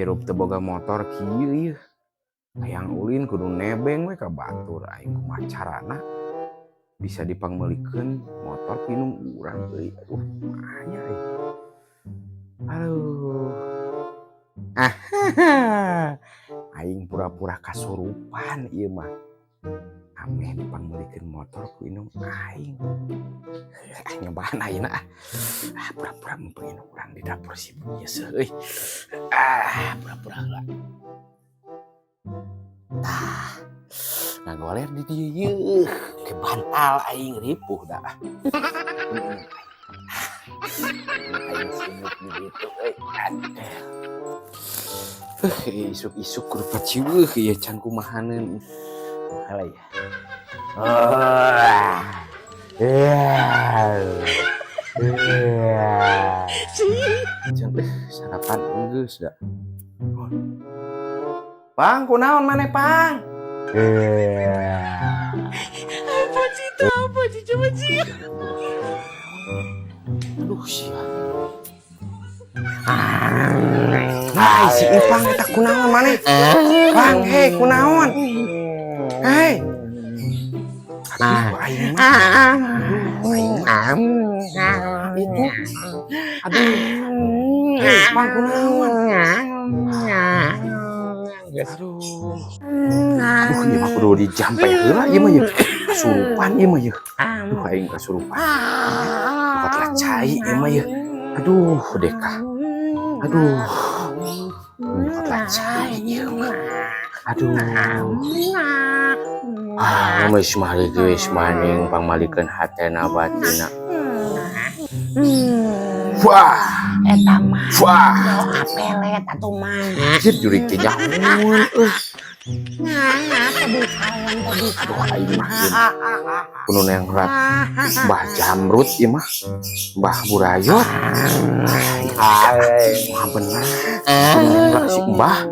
Hirup teu boga motor kieu ieu. Hayang ulin kudu nebeng we ka batur. Aing kumaha carana bisa dipangmeulikeun motor ku indung urang euy. Aduh, kumaha nya euy. Aduh. Ah, aing pura-pura kasurupan ieu mah. Ameh dipangmeulikeun motor ku indung aing. Ah, nyobaan ayeuna ah. Ah, pura-pura mumpung indung urang di dapur sibuk ieu euy. Ah, pura-pura heula. Tah, ngagoler di dieu yeuh, ke bantal aing ripuh da. Aing sibuk di ditu euy. Aduh. Isuk-isuk kudu paciweuh ieu can kumahaneun. Halah ya. Ah. Ya. Ya. Can sarapan geus da. Pang, kunaon maneh, Pang? Apa sih itu? Apa sih? Coba sih. Aduh, sia. Nah, si Ipang eta kunaon maneh? Pang, hei, kunaon? Hei. Aduh, aing mah. Aduh, aing mah. Itu. Aduh. Hei, Pang, kunaon? Aduh. Aduh, ieu mah kudu dijampe heula ieu mah ieu. Kasurupan ieu mah ieu. Aduh, aing kasurupan. Nyokot cai ieu mah ieu. Aduh, deka. Aduh. Nyokot cai ieu mah. Aduh. Ah, geus mah geus maning pangmalikeun hatena batina. Wah, Eta mah wah. Doa pelet atuh mah. Anjir, jurig teh nyahoan euy. Nah, tadi kawan tadi. Aduh, aing mah ieu kudu nengrat Mbah Jamrut ieu mah. Mbah Burayot. Wah, bener. Kudu nengrat si Mbah.